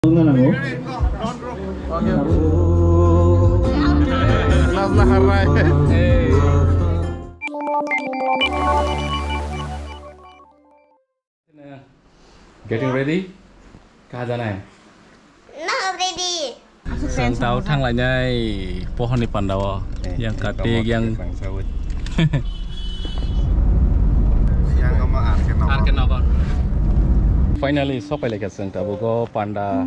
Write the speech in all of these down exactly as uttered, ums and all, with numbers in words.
Nang nango. Nas nahar rai. Getting ready? Kaha janai? Not ready. Chwng tao thanglainai pohorni pandao. Eh, yang katik, yang yang katik, yang sawi. Yang ama R K Nagar. R K Nagar. Finally, sopai laikha chwng tabuk o panda.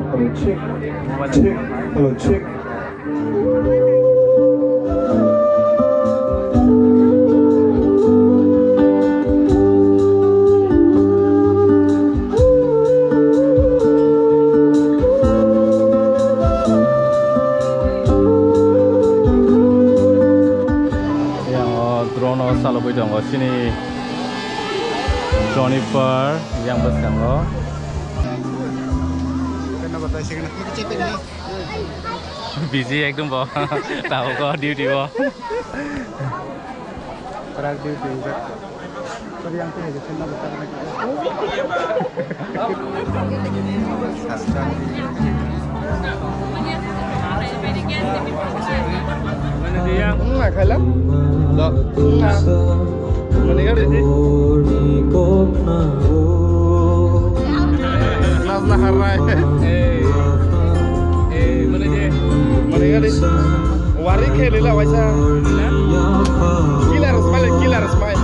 Check, check, hello, check. Check, hello, check. Yang o drone o salogwi tongo chini Jennifer yang bwskango. Busy ekdom bo. Tabuk o duty bo. Rak duty wngjak. Sorry, ang tini je chenna bwtang na. Wngna khaila? Do. Wngna. Mani gari di. Nas nahar rai. Eh. Eh, mani je. Mani gari. Wari khe lila waisa. Killer smile, killer smile.